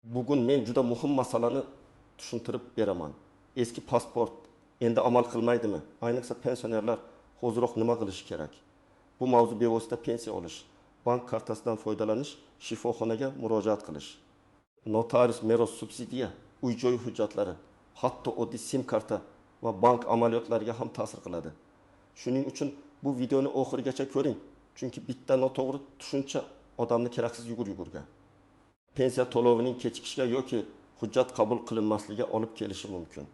Bugun men juda muhim masalani tushuntirib beraman. Eski pasport endi amal qilmaydimi? Ayniqsa pensionerlar hoziroq nima qilishi kerak? Bu mavzu bevosita pensiya olish, bank kartasidan foydalanish, shifoxonaga murojaat qilish, notarius, meros, subsidiya, uy-joy hujjatlari, hatto oddiy sim karta va bank amaliyotlariga ham ta'sir qiladi. Shuning uchun bu videoni oxirigacha ko'ring, chunki bitta noto'g'ri tushuncha odamni keraksiz yugur-yugurga, pensiya to'lovining kechikishiga yoki hujjat qabul qilinmasligiga olib kelishi mumkin.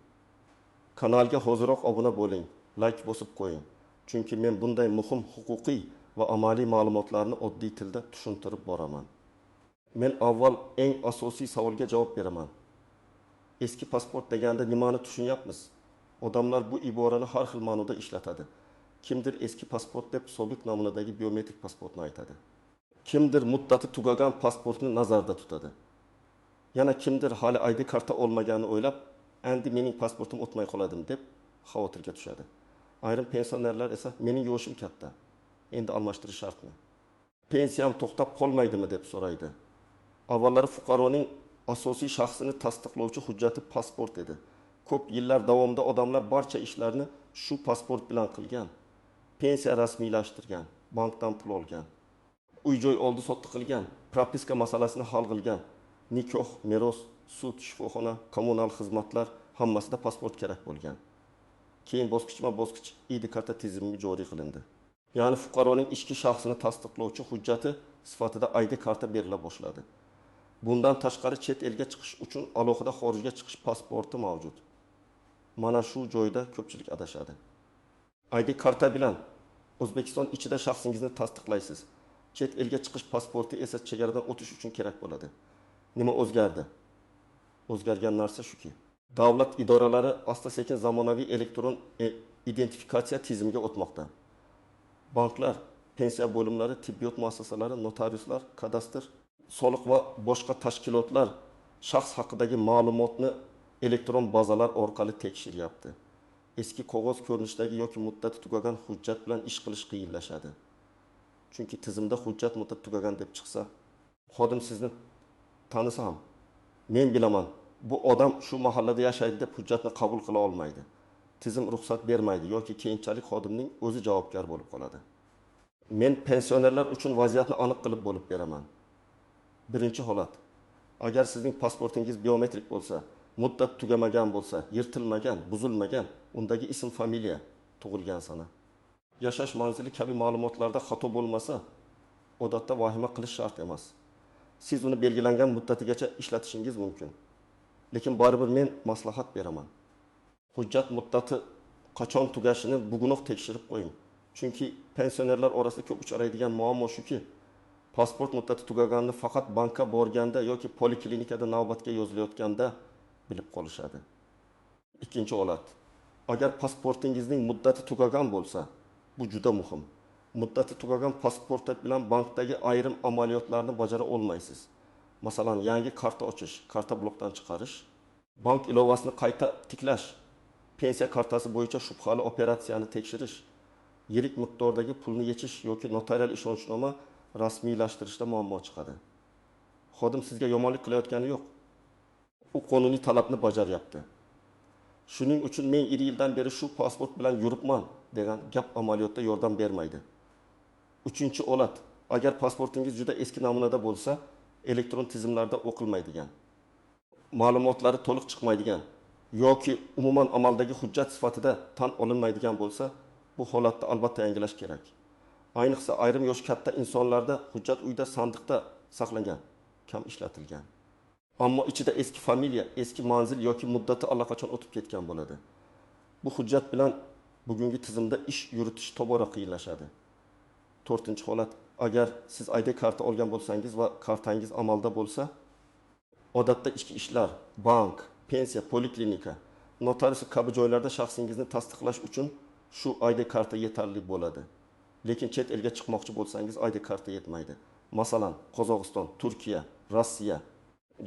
Kanalga hoziroq obuna bo'ling, layk bosib qo'ying. Chunki men bunday muhim huquqiy va amaliy ma'lumotlarni oddiy tilda tushuntirib boraman. Men avval eng asosiy savolga javob beraman. Eski pasport deganda nimani tushunyapmiz? Odamlar bu iborani har xil ma'noda ishlatadi. Kimdir eski pasport deb sobiq namunadagi biometrik pasportni aytadi. Kimdir muddati tugagan pasportni nazarda tutadi. Yana kimdir hali ID karta olmaganini o'ylab, endi mening pasportim o'tmay qoladimi deb xavotirga tushadi. Ayrim pensionerlar esa mening yoshim katta, endi almashtirish shartmi? Pensiyam to'xtab qolmaydimi deb so'raydi. Avvallari fuqaroning asosiy shaxsini tasdiqlovchi hujjati pasport edi. Ko'p yillar davomida odamlar barcha ishlarni shu pasport bilan qilgan. Pensiya rasmiylashtirgan, bankdan pul olgan, uy-joy oldi-sotdi qilgan, propiska masalasini hal qilgan, nikoh, meros, sud, shifoxona, kommunal xizmatlar hammasida pasport kerak bo'lgan. Keyin bosqichma-bosqich ID karta tizimi joriy qilindi. Ya'ni fuqaroning ichki shaxsini tasdiqlovchi hujjati sifatida ID karta berila boshladi. Bundan tashqari chet elga chiqish uchun alohida xorijga chiqish pasporti mavjud. Mana shu joyda ko'pchilik adashadi. ID karta bilan O'zbekiston ichida shaxsingizni tasdiqlaysiz. Chet elga chiqish pasporti esa chegaradan o'tish uchun kerak bo'ladi. Nima o'zgardi? O'zgargan narsa shuki, davlat idoralari asta-sekin zamonaviy elektron identifikatsiya tizimiga o'tmoqda. Banklar, pensiya bo'limlari, tibbiyot muassasalari, notariuslar, kadastr, soliq va boshqa tashkilotlar shaxs haqidagi ma'lumotni elektron bazalar orqali tekshiryapti. Eski qog'oz ko'rinishidagi yoki muddati tugagan hujjat bilan ish qilish qiyinlashadi. Chunki tizimda hujjat muddati tugagan deb chiqsa, xodim sizni tanisa ham, men bilaman, bu odam shu mahallada yashaydi deb hujjatni qabul qila olmaydi. Tizim ruxsat bermaydi yoki keyinchalik xodimning o'zi javobgar bo'lib qoladi. Men pensionerlar uchun vaziyatni aniq qilib bo'lib beraman. Birinchi holat. Agar sizning pasportingiz biometrik bo'lsa, muddat tugamagan bo'lsa, yirtilmagan, buzilmagan, undagi ism, familiya, tug'ilgan sana, yashash manzili kabi ma'lumotlarda xato bo'lmasa, odatda vahima qilish shart emas. Siz uni belgilangan muddatigacha ishlatishingiz mumkin. Lekin baribir men maslahat beraman. Hujjat muddati qachon tugashini bugunoq tekshirib qo'ying. Chunki pensionerlar orasida ko'p uchraydigan muammo shuki, pasport muddati tugaganini faqat bankka borganda yoki poliklinikada navbatga yozilayotganda bilib qolishadi. Ikkinchi holat. Agar pasportingizning muddati tugagan bo'lsa, bu juda muhim. Muddati tugagan pasport bilan bankdagi ayrim amaliyotlarni bajara olmaysiz. Masalan, yangi karta ochish, karta blokdan chiqarish, bank ilovasini qayta tiklash, pensiya kartasi bo'yicha shubhali operatsiyani tekshirish, yirik miqdordagi pulni yechish yoki notarial ishonchnoma rasmiylashtirishda muammo chiqadi. Xodim sizga yomonlik qilayotgani yo'q. U qonuniy talabni bajaryapti. Shuning uchun men 7 yildan beri shu pasport bilan yuribman degan gap amaliyotda yordam bermaydi. Uchinchi holat. Agar pasportingiz juda eski namunada bo'lsa, elektron tizimlarda o'qilmaydigan, ma'lumotlari to'liq chiqmaydigan yoki umuman amaldagi hujjat sifatida tan olinmaydigan bo'lsa, bu holatda albatta yangilash kerak. Ayniqsa ayrim yoshi katta insonlarda hujjat uyda sandiqda saqlangan, kam ishlatilgan. Ammo ichida eski familiya, eski manzil yoki muddati allaqachon o'tib ketgan bo'ladi. Bu hujjat bilan bugungi tizimda ish yuritish tobora qiyinlashadi. To'rtinchi holat. Agar siz ID karta olgan bo'lsangiz va kartangiz amalda bo'lsa, odatda ichki ishlar, bank, pensiya, poliklinika, notarius kabi joylarda shaxsingizni tasdiqlash uchun shu ID karta yetarli bo'ladi. Lekin chet elga chiqmoqchi bo'lsangiz ID karta yetmaydi. Masalan, Qozog'iston, Turkiya, Rossiya,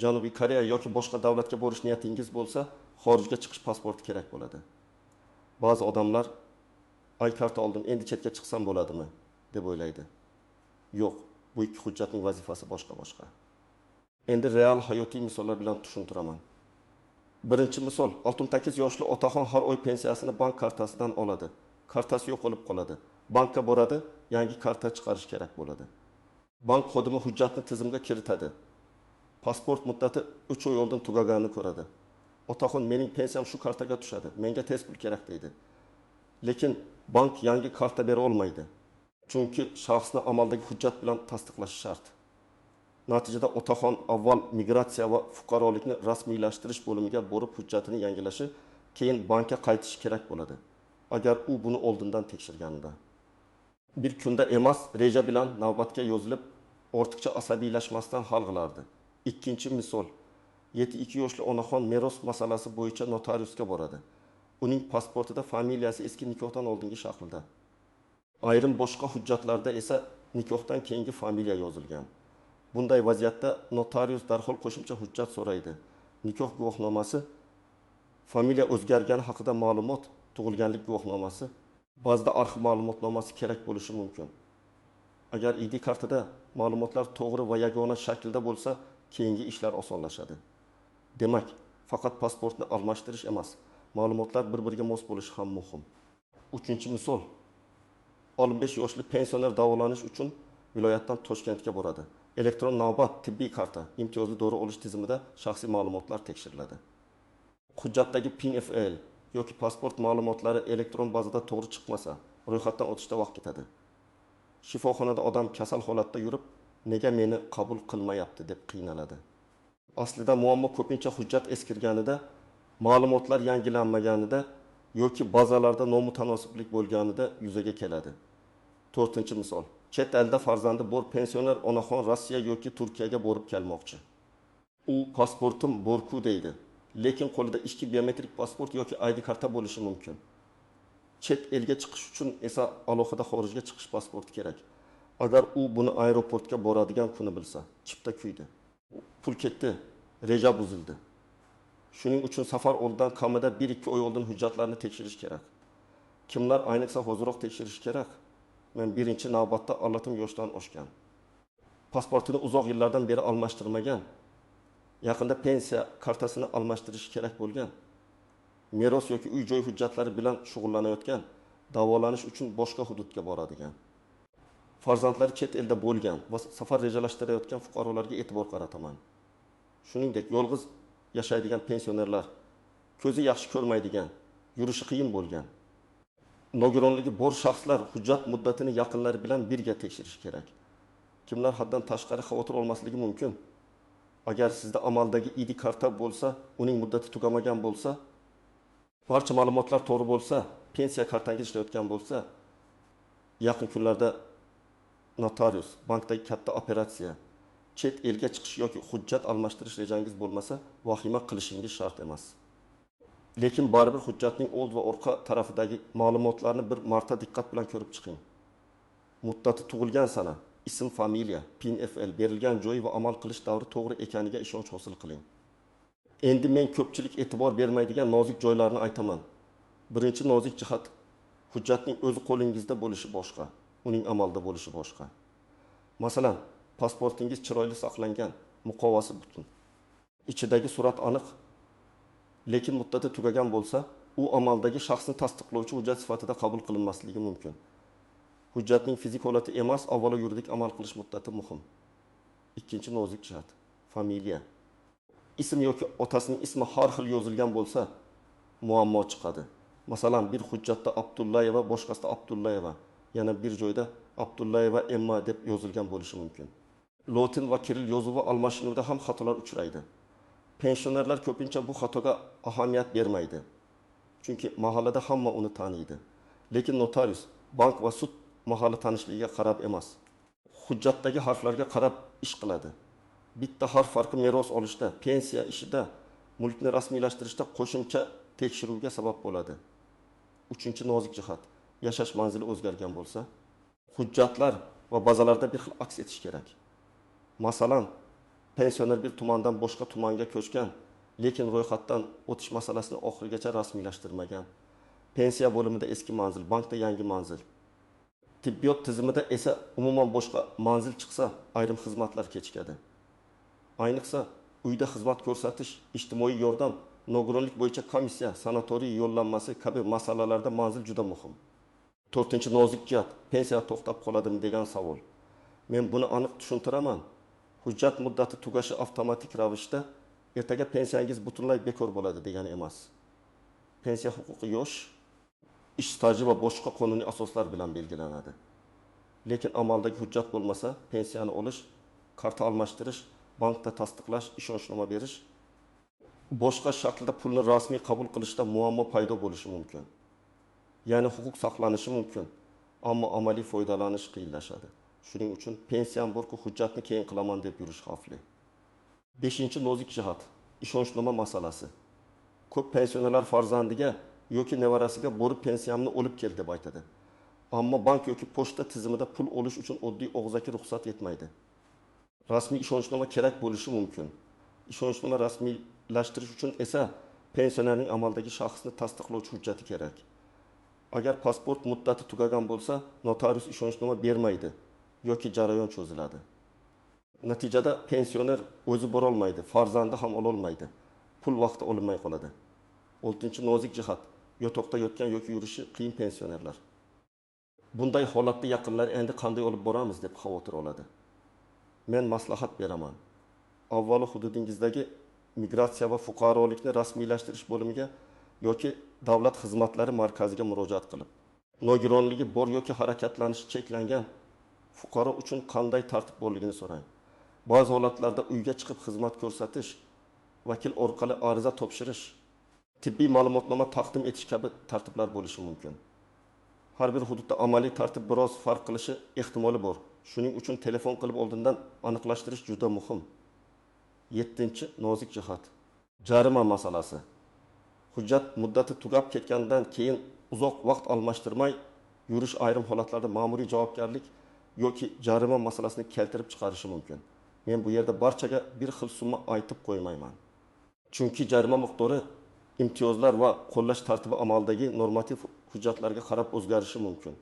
Janubiy Koreya yoki boshqa davlatga borish niyatingiz bo'lsa, xorijga chiqish pasporti kerak bo'ladi. Ba'zi odamlar ID karta oldim, endi chetga chiqsam bo'ladimi deb o'ylaydi. Yo'q, bu ikki hujjatning vazifasi boshqa-boshqa. Endi real hayotiy misollar bilan tushuntiraman. Birinchi misol: 68 yoshli otaxon har oy pensiyasini bank kartasidan oladi. Kartasi yo'qolib qoladi. Bankka boradi, yangi karta chiqarish kerak bo'ladi. Bank xodimi hujjatni tizimga kiritadi. Pasport muddati 3 oy oldin tugaganini ko'radi. Otaxon, "Mening pensiyam shu kartaga tushadi, menga tez pul kerak", deydi. Lekin bank yangi karta bera olmaydi. Chunki shaxsni amaldagi hujjat bilan tasdiqlashi shart. Natijada otaxon avval migratsiya va fuqarolikni rasmiylashtirish bo'limiga borib hujjatini yangilashi, keyin bankka qaytishi kerak bo'ladi. Agar u buni oldindan tekshirganida. Bir kunda emas, reja bilan navbatga yozilib, ortiqcha asabiylashmasdan hal qilardi. Ikkinchi misol: 72 yoshli onaxon meros masalasi bo'yicha notariusga boradi. Uning pasportida familiyasi eski, nikohdan oldingi shaklda. Ayrim boshqa hujjatlarda esa nikohdan keyingi familiya yozilgan. Bunday vaziyatda notarius darhol qo'shimcha hujjat so'raydi: nikoh guvohnomasi, familiya o'zgargani haqida ma'lumot, tug'ilganlik guvohnomasi, ba'zida arxiv ma'lumotnomasi kerak bo'lishi mumkin. Agar ID kartada ma'lumotlar to'g'ri va yagona shaklda bo'lsa, keyingi ishlar osonlashadi. Demak, faqat pasportni almashtirish emas, ma'lumotlar bir-biriga mos bo'lishi ham muhim. Uchinchi misol: 65 yoshli pensioner davolanish uchun viloyatdan Toshkentga boradi. Elektron navbat, tibbiy karta, imtiyozli dori olish tizimida shaxsiy ma'lumotlar tekshiriladi. Hujjatdagi PIN FL yoki pasport ma'lumotlari elektron bazada to'g'ri chiqmasa, ro'yxatdan o'tishda vaqt ketadi. Shifoxonada odam kasal holatda yurib, nega meni qabul qilmayapti deb qiynaladi. Aslida muammo ko'pincha hujjat eskirganida, ma'lumotlar yangilanmaganida yoki bazalarda nomutanosiblik bo'lganida yuzaga keladi. To'rtinchi misol: chet elda farzandi bor pensioner onaxon Rossiya yoki Turkiyaga borib kelmoqchi. U "Pasportim bor-ku", deydi. Lekin qo'lida ishki biometrik pasport yoki ID karta bo'lishi mumkin. Chet elga chiqish uchun esa alohida xorijga chiqish pasporti kerak. Agar u buni aeroportga boradigan kuni bilsa, chipta kuydi. Pul ketdi, reja buzildi. Shuning uchun safar oldidan kamida 1-2 oy oldin hujjatlarni tekshirish kerak. Kimlar ayniqsa hoziroq tekshirishi kerak? Men birinchi navbatda allatim yoshdan oshgan, pasportini uzoq yillardan beri almashtirmagan, yaqinda pensiya kartasini almashtirishi kerak bo'lgan, meros yoki uy-joy hujjatlari bilan shug'ullanayotgan, davolanish uchun boshqa hududga boradigan, farzandlari chet elda bo'lgan va safar rejalashtirayotgan fuqarolarga e'tibor qarataman. Shuningdek, yolg'iz yashaydigan pensionerlar, ko'zi yaxshi ko'rmaydigan, yurishi qiyin bo'lgan, nogironligi bor shaxslar hujjat muddatini yaqinlari bilan birga tekshirishi kerak. Kimlar haddan tashqari xavotir olmasligi mumkin? Agar sizda amaldagi ID karta bo'lsa, uning muddati tugamagan bo'lsa, barcha ma'lumotlar to'g'ri bo'lsa, pensiya kartangiz ishlayotgan bo'lsa, yaqin kunlarda notarius, bankdagi katta operatsiya, chet elga chiqish yoki hujjat almashtirish rejangiz bo'lmasa, vahima qilishingiz shart emas. Lekin baribir hujjatning old va orqa tarafidagi ma'lumotlarni bir marta diqqat bilan ko'rib chiqing. Muddati tug'ilgan sana, ism, familiya, PIN FL, berilgan joyi va amal qilish davri to'g'ri ekaniga ishonch hosil qiling. Endi men ko'pchilik e'tibor bermaydigan nozik joylarni aytaman. Birinchi nozik jihat: hujjatning o'zi qo'lingizda bo'lishi boshqa, uning amalda bo'lishi boshqa. Masalan, pasportingiz chiroyli saqlangan, muqovasi butun. Ichidagi surat aniq, lekin muddati tugagan bo'lsa, u amaldagi shaxsni tasdiqlovchi hujjat sifatida qabul qilinmasligi mumkin. Hujjatning fizik holati emas, avvalo yuridik amal qilish muddati muhim. Ikkinchi nozik jihat: familiya. Ism yoki otasining ismi har xil yozilgan bo'lsa, muammo chiqadi. Masalan, bir hujjatda Abdullayeva, boshqasida Abdullayeva, yana bir joyda Abdullayeva Emma deb yozilgan bo'lishi mumkin. Lotin va kirill yozuvi almashinuvida ham xatolar uchraydi. Pensionerlar ko'pincha bu xatoga ahamiyat bermaydi. Chunki mahallada hamma uni taniydi. Lekin notarius, bank va sud mahalla tanishligiga qarab emas, hujjatdagi harflarga qarab ish qiladi. Bitta harf farqi meros olishda, pensiya ishida, mulkni rasmiylashtirishda qo'shimcha tekshiruvga sabab bo'ladi. Uchinchi nozik jihat: yashash manzili o'zgargan bo'lsa, hujjatlar va bazalarda bir xil aks etishi kerak. Masalan, pensioner bir tumandan boshqa tumanga ko'chgan, lekin ro'yxatdan o'tish masalasini oxirigacha rasmiylashtirmagan. Pensiya bo'limida eski manzil, bankda yangi manzil. Tibbiyot tizimida esa umuman boshqa manzil chiqsa, ayrim xizmatlar kechikadi. Ayniqsa, uyda xizmat ko'rsatish, ijtimoiy yordam, nogironlik bo'yicha komissiya, sanatoriy yo'llanmasi kabi masalalarda manzil juda muhim. To'rtinchi nozik jihat: pensiya to'xtab qoladimi degan savol. Men buni aniq tushuntiraman. Hujjat muddati tugashi avtomatik ravishda ertaga pensiyangiz butunlay bekor bo'ladi degani emas. Pensiya huquqi yosh, ish staji va boshqa qonuniy asoslar bilan belgilanadi. Lekin amaldagi hujjat bo'lmasa, pensiyani olish, karta almashtirish, bankda tasdiqlash, ishonchnoma berish, boshqa shaklda pulni rasmiy qabul qilishda muammo paydo bo'lishi mumkin. Ya'ni huquq saqlanishi mumkin, ammo amaliy foydalanish qiyinlashadi. Shuning uchun pensiyam borku, hujjatni keyin qilaman deb yurish xavfli. Beshinchi nozik jihat: ishonchnoma masalasi. Ko'p pensionerlar farzandiga yoki nevarasiga borib pensiyamni olib kel deb aytadi. Ammo bank yoki pochta tizimida pul olish uchun oddiy og'zaki ruxsat yetmaydi. Rasmiy ishonchnoma kerak bo'lishi mumkin. Ishonchnoma rasmiylashtirish uchun esa pensionerning amaldagi shaxsni tasdiqlovchi hujjati kerak. Agar pasport muddati tugagan bo'lsa, notarius ishonchnoma bermaydi yoki jarayon cho'ziladi. Natijada pensioner o'zi borolmaydi, farzandi ham ololmaydi. Pul vaqti olinmay qoladi. Oltinchi nozik jihat: yotoqda yotgan yoki yurishi qiyin pensionerlar. Bunday holatda yaqinlar endi qanday olib boramiz deb xavotir oladi. Men maslahat beraman. Avvalo hududingizdagi migratsiya va fuqarolikni rasmiylashtirish bo'limiga yoki davlat xizmatlari markaziga murojaat qilib, nogironligi bor yoki harakatlanishi cheklangan fuqaro uchun qanday tartib borligini so'rang. Ba'zi holatlarda uyga chiqib xizmat ko'rsatish, vakil orqali ariza topshirish, tibbiy ma'lumotnoma taqdim etish kabi tartiblar bo'lishi mumkin. Har bir hududda amaliy tartib biroz farq qilishi ehtimoli bor. Shuning uchun telefon qilib oldindan aniqlashtirish juda muhim. Yettinchi nozik jihat: jarima masalasi. Hujjat muddati tugab ketgandan keyin uzoq vaqt almashtirmay yurish ayrim holatlarda ma'muriy javobgarlik yoki jarima masalasini keltirib chiqarishi mumkin. Men bu yerda barchaga bir xil summa aytib qo'ymayman. Chunki jarima miqdori imtiyozlar va qo'llash tartibi amaldagi normativ hujjatlarga qarab o'zgarishi mumkin.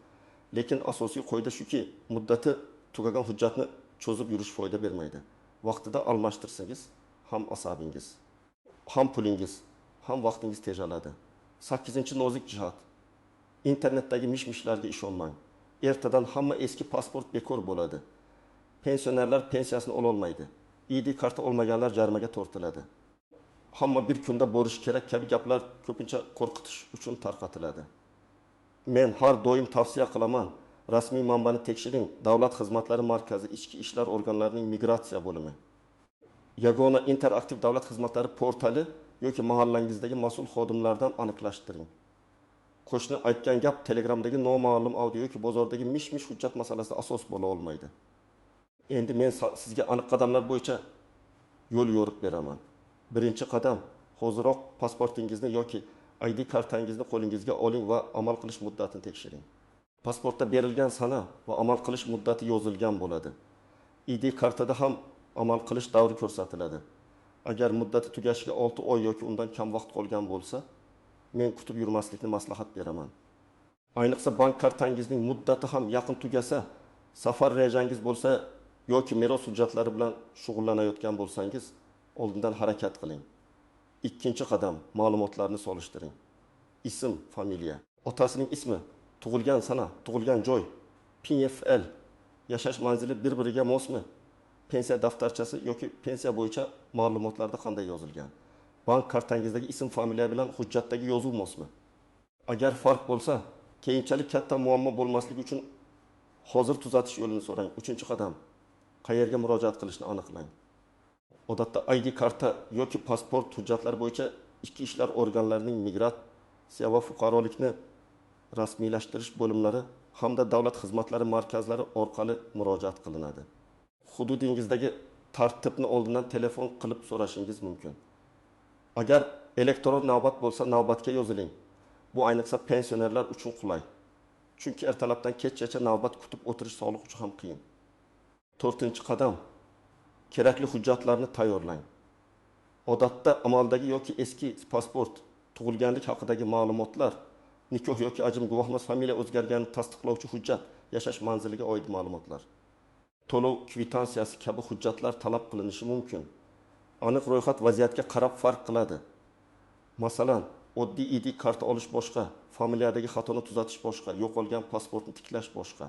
Lekin asosiy qoida shuki, muddati tugagan hujjatni cho'zib yurish foyda bermaydi. Vaqtida almashtirsangiz ham asabingiz, ham pulingiz, ham vaqtingiz tejaladi. Sakkizinchi nozik jihat: internetdagi mish-mishlarga ishonmang. Ertadan hamma eski pasport bekor bo'ladi. Pensionerlar pensiyasini ololmaydi. ID karta olmaganlar jarimaga tortiladi. Hamma bir kunda borish kerak kabi gaplar ko'pincha qo'rqitish uchun tarqatiladi. Men har doim tavsiya qilaman, rasmiy manbani tekshiring. Davlat xizmatlari markazi, ichki ishlar organlarining migratsiya bo'limi, yagona interaktiv davlat xizmatlari portali yoki mahallangizdagi mas'ul xodimlardan aniqlashtiring. Qo'shni aytgan gap, Telegramdagi noma'lum audio yoki bozordagi mish-mish hujjat masalasida asos bo'la olmaydi. Endi men sizga aniq qadamlar bo'yicha yo'l yo'riq beraman. Birinchi qadam: hoziroq pasportingizni yoki ID kartangizni qo'lingizga oling va amal qilish muddatini tekshiring. Pasportda berilgan sana va amal qilish muddati yozilgan bo'ladi. ID kartada ham amal qilish davri ko'rsatiladi. Agar muddati tugashiga 6 oy yoki undan kam vaqt qolgan bo'lsa, men kutib yurmaslikni maslahat beraman. Ayniqsa bank kartangizning muddati ham yaqin tugasa, safar rejangiz bo'lsa yoki meros hujjatlari bilan shug'ullanayotgan bo'lsangiz, oldindan harakat qiling. Ikkinchi qadam: ma'lumotlarni solishtiring. Ism, familiya, otasining ismi, tug'ilgan sana, tug'ilgan joy, PFL, yashash manzili bir-biriga mosmi? Pensiya daftarchasi yoki pensiya bo'yicha ma'lumotlarda qanday yozilgan? Bank kartangizdagi ism, familiya bilan hujjatdagi yozuv mosmi? Agar farq bo'lsa, keyinchalik katta muammo bo'lmasligi uchun hozir tuzatish yo'lini so'rang. Uchinchi qadam: qayerga murojaat qilishni aniqlang. Odatda ID karta yoki pasport hujjatlari bo'yicha ichki ishlar organlarining migratsiya va fuqarolikni rasmiylashtirish bo'limlari hamda davlat xizmatlari markazlari orqali murojaat qilinadi. Hududingizdagi tartibni oldindan telefon qilib so'rashingiz mumkin. Agar elektron navbat bo'lsa, navbatga yoziling. Bu ayniqsa pensionerlar uchun qulay. Chunki ertalabdan kechgacha navbat kutib o'tirish sog'liq uchun ham qiyin. To'rtinchi qadam: kerakli hujjatlarni tayyorlang. Odatda amaldagi yoki eski pasport, tug'ilganlik haqidagi ma'lumotlar, nikoh yoki ajrim guvohnomasi, familiya o'zgarganini tasdiqlovchi hujjat, yashash manziliga oid ma'lumotlar, to'lov kvitansiyasi kabi hujjatlar talab qilinishi mumkin. Aniq ro'yxat vaziyatga qarab farq qiladi. Masalan, oddiy ID karta olish boshqa, familiyadagi xatoni tuzatish boshqa, yo'qolgan pasportni tiklash boshqa.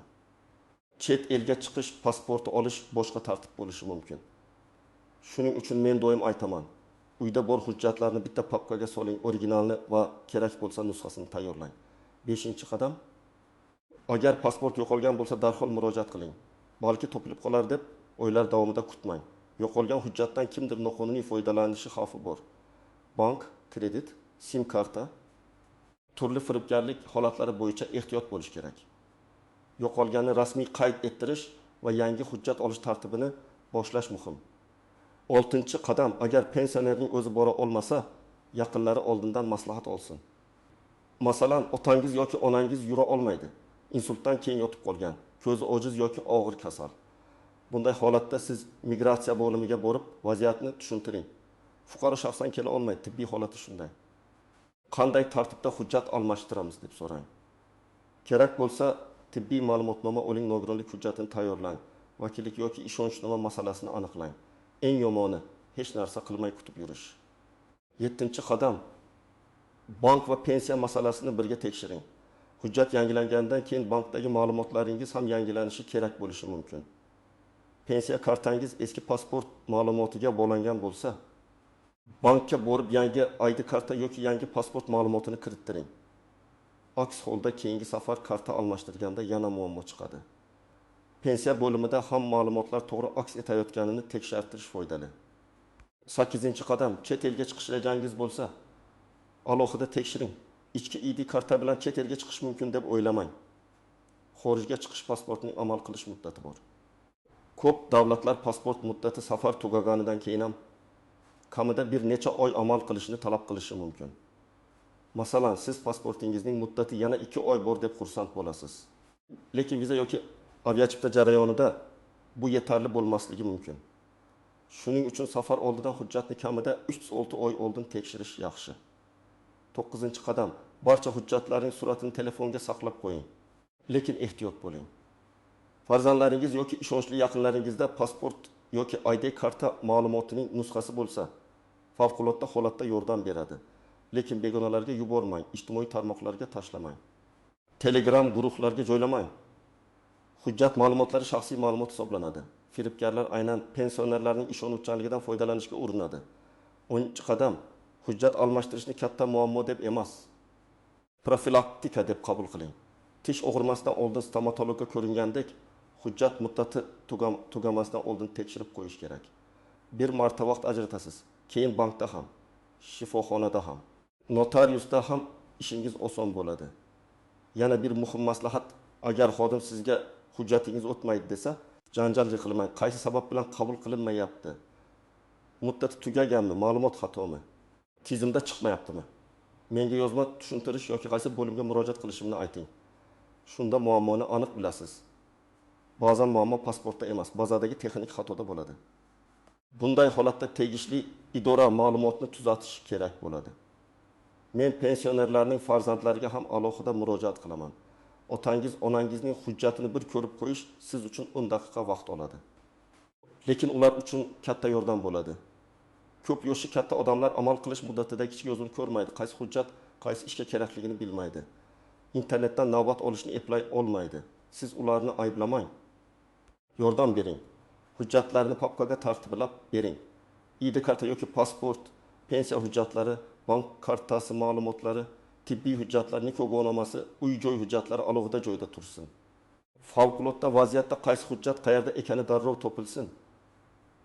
Chet elga chiqish pasporti olish boshqa tartib bo'lishi mumkin. Shuning uchun men doim aytaman: uyda bor hujjatlarni bitta papkaga soling, originalni va kerak bo'lsa nusxasini tayyorlang. Beshinchi qadam: agar pasport yo'qolgan bo'lsa, darhol murojaat qiling. Balki topilib qolar deb oylar davomida kutmang. Yo'qolgan hujjatdan kimdir noqonuniy foydalanishi xavfi bor. Bank, kredit, sim karta, turli firibgarlik holatlari bo'yicha ehtiyot bo'lish kerak. Yo'qolganni rasmiy qayd ettirish va yangi hujjat olish tartibini boshlash muhim. Oltinchi qadam: agar pensionerning o'zi bora olmasa, yaqinlari oldindan maslahat olsin. Masalan, otangiz yoki onangiz yura olmaydi, insultdan keyin yotib qolgan, ko'zi ojiz yoki og'ir kasal. Bunday holatda siz migratsiya bo'limiga borib vaziyatni tushuntiring. Fuqaro shaxsan kela olmaydi, tibbiy holati shunday. Qanday tartibda hujjat almashtiramiz deb so'rang. Kerak bo'lsa tibbiy ma'lumotnoma oling, nogironlik hujjatini tayyorlang, vakillik yoki ishonchnoma masalasini aniqlang. Eng yomoni hech narsa qilmay kutib yurish. Yettinchi qadam: bank va pensiya masalasini birga tekshiring. Hujjat yangilangandan keyin bankdagi ma'lumotlaringiz ham yangilanishi kerak bo'lishi mumkin. Pensiya kartangiz eski pasport ma'lumotiga bog'langan bo'lsa, bankka borib yangi ID karta yoki yangi pasport ma'lumotini kirittiring. Aks holda keyingi safar karta almashtirganda yana muammo chiqadi. Pensiya bo'limida ham ma'lumotlar to'g'ri aks etayotganini tekshirtirish foydali. Sakkizinchi qadam: chet elga chiqish rejangiz bo'lsa, alohida tekshiring. Ichki ID karta bilan chet elga chiqish mumkin deb o'ylamang. Xorijga chiqish pasportining amal qilish muddati bor. Ko'p davlatlar pasport muddati safar tugaganidan keyin ham kamida bir necha oy amal qilishini talab qilishi mumkin. Masalan, siz pasportingizning muddati yana 2 oy bor deb xursand bo'lasiz. Lekin viza yoki aviachipta jarayonida bu yetarli bo'lmasligi mumkin. Shuning uchun safar oldidan hujjatni kamida 3-6 oy oldin tekshirish yaxshi. To'qqizinchi qadam: barcha hujjatlarning suratini telefonga saqlab qo'ying. Lekin ehtiyot bo'ling. Farzandlaringiz yoki ishonchli yaqinlaringizda pasport yoki ID karta ma'lumotining nusxasi bo'lsa, favqulodda holatda yordam beradi. Lekin begonalarga yubormang, ijtimoiy tarmoqlarga tashlamang. Telegram guruhlarga joylamang. Hujjat ma'lumotlari shaxsiy ma'lumot hisoblanadi. Firibgarlar aynan pensionerlarning ishonuvchanligidan foydalanishga urinadi. 10 qadam: hujjat almashtirishni katta muammo deb emas, profilaktika deb qabul qiling. Tish og'rimasdan oldin stomatologga ko'ringandek, hujjat muddati tugamasdan oldin tekshirib qo'yish kerak. Bir marta vaqt ajratasiz, keyin bankda ham, shifoxonada ham, notariusda ham ishingiz oson bo'ladi. Yana bir muhim maslahat: agar xodim sizga hujjatingiz o'tmaydi desa, janjal qilmang. Qaysi sabab bilan qabul qilinmayapti? Muddati tugaganmi, ma'lumot xatomi? Tizimda chiqmayaptimi? Menga yozma tushuntirish yoki qaysi bo'limga murojaat qilishimni ayting. Shunda muammoni aniq bilasiz. Ba'zan muammo pasportda emas, bazadagi texnik xatoda bo'ladi. Bunday holatda tegishli idora ma'lumotni tuzatish kerak bo'ladi. Men pensionerlarning farzandlariga ham alohida murojaat qilaman. Otangiz, onangizning hujjatini bir ko'rib qo'yish siz uchun 10 daqiqa vaqt oladi. Lekin ular uchun katta yordam bo'ladi. Ko'p yoshi katta odamlar amal qilish muddatida kichik yozuvni ko'rmaydi, qaysi hujjat qaysi ishga kerakligini bilmaydi. Internetdan navbat olishni eplay olmaydi. Siz ularni ayblamang. Yordam bering. Hujjatlarni papkaga tartiblab bering. ID karta yoki pasport, pensiya hujjatlari, bank kartasi ma'lumotlari, tibbiy hujjatlar, nikoh guvohnomasi, uy-joy hujjatlari alohida joyda tursin. Favqulodda vaziyatda qaysi hujjat qayerda ekani darrov topilsin.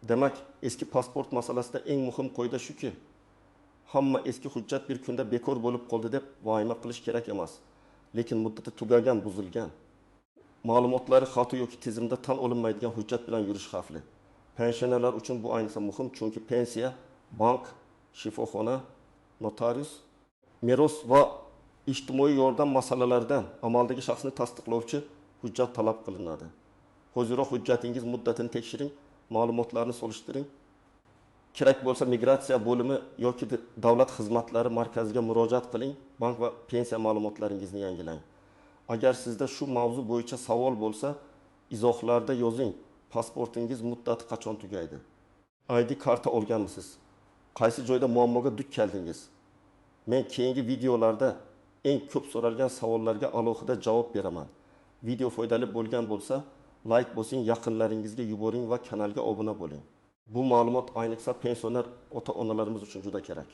Demak, eski pasport masalasida eng muhim qoida shuki, hamma eski hujjat bir kunda bekor bo'lib qoldi deb vahima qilish kerak emas. Lekin muddati tugagan, buzilgan, ma'lumotlari xato yoki tizimda tan olinmaydigan hujjat bilan yurish xavfli. Pensionerlar uchun bu ayniqsa muhim, chunki pensiya, bank, shifoxona, notarius, meros va ijtimoiy yordam masalalaridan amaldagi shaxsni tasdiqlovchi hujjat talab qilinadi. Hoziroq hujjatingiz muddatini tekshiring, ma'lumotlarni solishtiring. Kerak bo'lsa migratsiya bo'limi yoki davlat xizmatlari markaziga murojaat qiling, bank va pensiya ma'lumotlaringizni yangilang. Agar sizda shu mavzu bo'yicha savol bo'lsa, izohlarda yozing. Pasportingiz muddati qachon tugaydi? ID karta olganmisiz? Qaysi joyda muammoga duch keldingiz? Men keyingi videolarda eng ko'p so'ralgan savollarga alohida javob beraman. Video foydali bo'lgan bo'lsa, layk bosing, yaqinlaringizga yuboring va kanalga obuna bo'ling. Bu ma'lumot ayniqsa pensioner ota-onalarimiz uchun juda kerak.